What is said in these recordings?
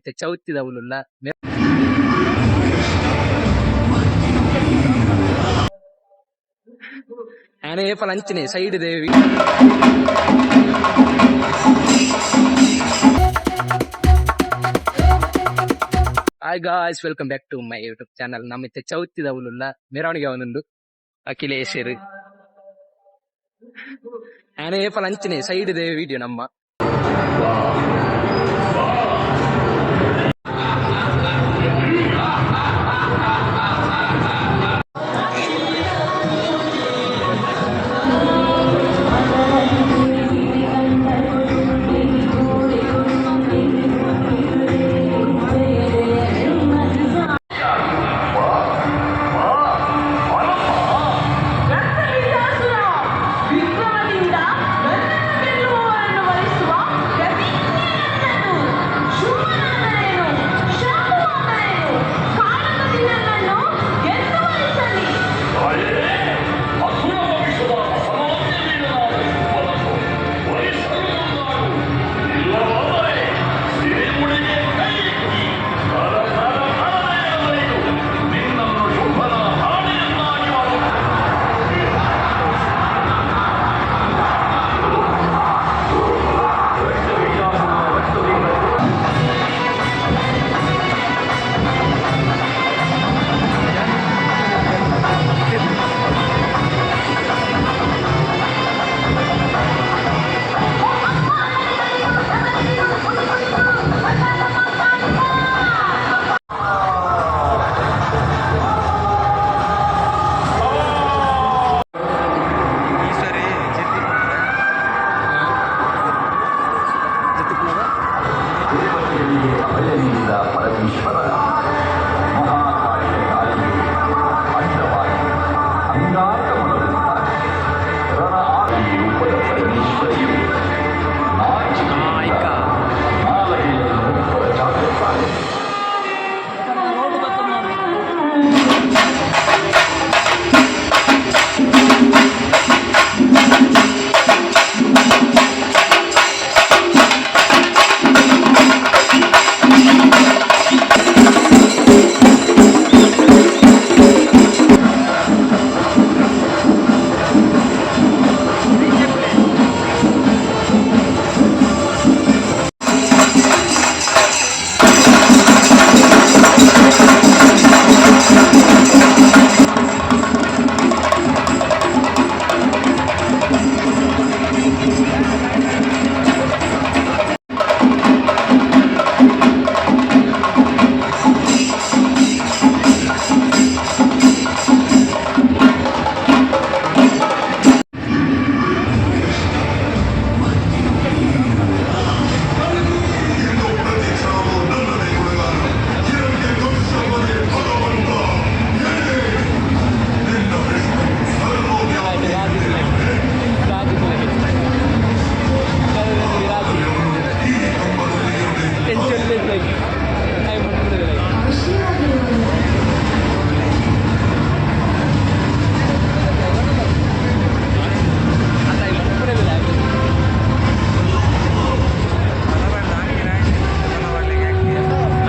ನಮಿತ್ತೆ ಚೌತಿದವುಲುಲ್ಲ. ಆನೆ ಏಪಲ ಅಂಚನೆ side Devi. Hi guys, welcome back to my YouTube channel. ನಮಿತ್ತೆ ಚೌತಿದವುಲುಲ್ಲ, ಮೆರವಣಿಗೆ ಒಂದುಂಡು. ಅಖಿಲೇಶರು ಆನೆ ಏಪಲ ಅಂಚನೆ ಸೈಡ್ ದೇವಿ ವಿಡಿಯೋ ನಮ್ಮ. ರಕ್ತಬೀಜಾಸುರ, ವಿಕ್ರಮದಿಂದ ನನ್ನನ್ನು ಗೆಲ್ಲುವವರನ್ನು ವರಿಸುವ ಪ್ರತಿಜ್ಞೆ ನನ್ನದು. ಶುಂಭನಾದರೇನು, ಶಂಭುವಾದರೇನು, ಕಾಲಗತಿ ನನ್ನನ್ನು ಗೆದ್ದು ವರಿಸಲಿ. ಅಸುರ ವಂಶದ ಅಸಾಮಾನ್ಯ ವೀರನಾದ ಶುಂಭನನ್ನು ವರಿಸಲು ಮುಂದಾಗು. ಇಲ್ಲವಾದರೆ ಸಿರಿಮುಡಿಗೆ ಕೈಯಿಕ್ಕಿ ನರ ನರ ನರನೆಯ ನಿನ್ನನ್ನು ಶುಂಭನ ರಾಣಿಯನ್ನಾಗಿ ಮಾಡುತ್ತೇನೆ. ಈ ಸರಿ ಜೆತ್ತಿ. ದೇವತೆಗಳಿಗೆ ಅಭಯ ನೀಡಿದ ಪರಮೇಶ್ವರ ಮಹಾಕಾಳಿಯ ಕಾಲಿಗೆ ಅಡ್ಡವಾಗಿ ಅಂಗಾರ ಮಲಗುತ್ತಾನೆ. ರಣ ಈ ರೂಪದ ಪರಮೇಶ್ವರಿಯು ನಾಚಿಕೆಯಿಂದ ನಾಲಗೆಯನ್ನು ಹೊರಚಾಚುತ್ತಾಳೆ.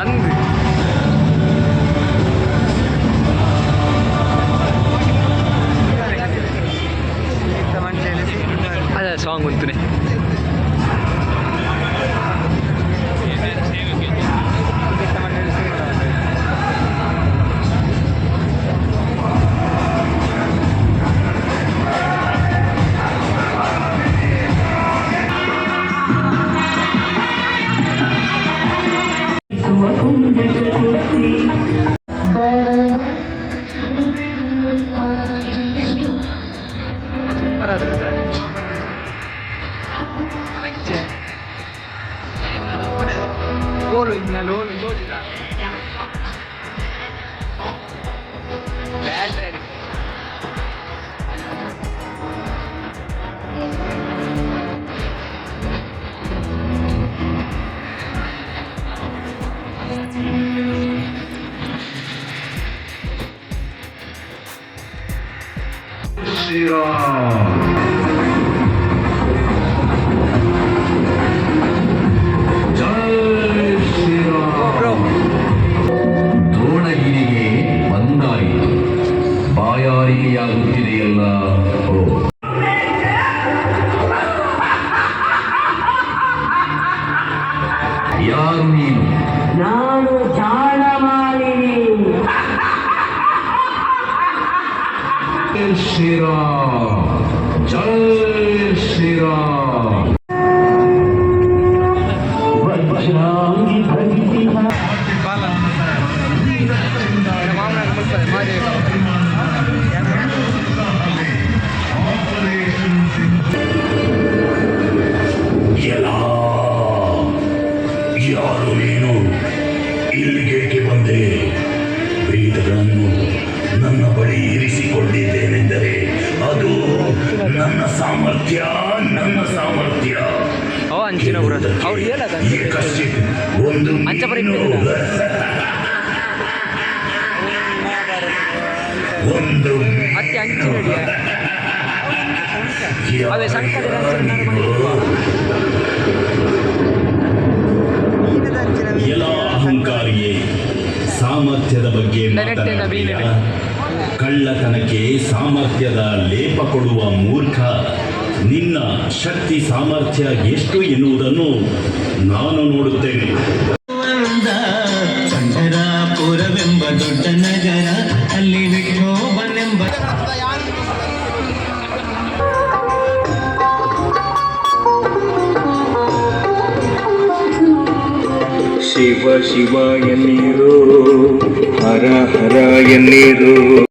ಅಂದು ಅದ ಸಾಂಗ್ ಉಂತುನೆ. ಶ್ರೀರಾಮ್. ಜೈ ಶ್ರೀರಾಮ್. ಶ್ರೀರಾಮ್, ಜೈ ಶ್ರೀರಾಮ್. ಎಲ್ಲ ಯಾರು ನೀನು? ಇಲ್ಲಿಗೇಕೆ ಬಂದೆ? ವೇದಗಳನ್ನು ನನ್ನ ಬಳಿ ಇರಿಸಿಕೊಂಡಿದ್ದೇನೆಂದರೆ ಅದು ನನ್ನ ಸಾಮರ್ಥ್ಯ, ನನ್ನ ಸಾಮರ್ಥ್ಯ. ಓ, ಅಂಚಿನ ಊರ. ಅವ್ರು ಹೇಳದ ಅಂಚೆ. ಏಕಶ್ಚಿತ್ ಒಂದು ಅಂಚೆ ಬರೀ ಮೀನು. ಒಂದು ಅತ್ತೆ ಅಂಚಿನ ಹಿಡಿಯ. ಅವೇ ಸಂಕಟದ ಅಂಚಿನ ನಾನು ಮನೆಗೆ. ಎಲ್ಲ ಅಹಂಕಾರಿಯೇ, ಸಾಮರ್ಥ್ಯದ ಬಗ್ಗೆ Direct ಇಂದ ಮಾತನಾಡುತ್ತೀಯಾ? ಬೀಳಿದೆ. ಕಳ್ಳತನಕ್ಕೆ ಸಾಮರ್ಥ್ಯದ ಲೇಪ ಕೊಡುವ ಮೂರ್ಖ. ನಿನ್ನ ಶಕ್ತಿ ಸಾಮರ್ಥ್ಯ ಎಷ್ಟು ಎನ್ನುವುದನ್ನು ನಾನು ನೋಡುತ್ತೇನೆ. ಪಂಢರಾಪುರವೆಂಬ ದೊಡ್ಡ ನಗರ, ಅಲ್ಲಿ ವಿಠೋಬನೆಂಬ ಶಿವ ಶಿವ ಎನ್ನಿರೋ, ಹರ ಹರ ಎನ್ನಿರೋ.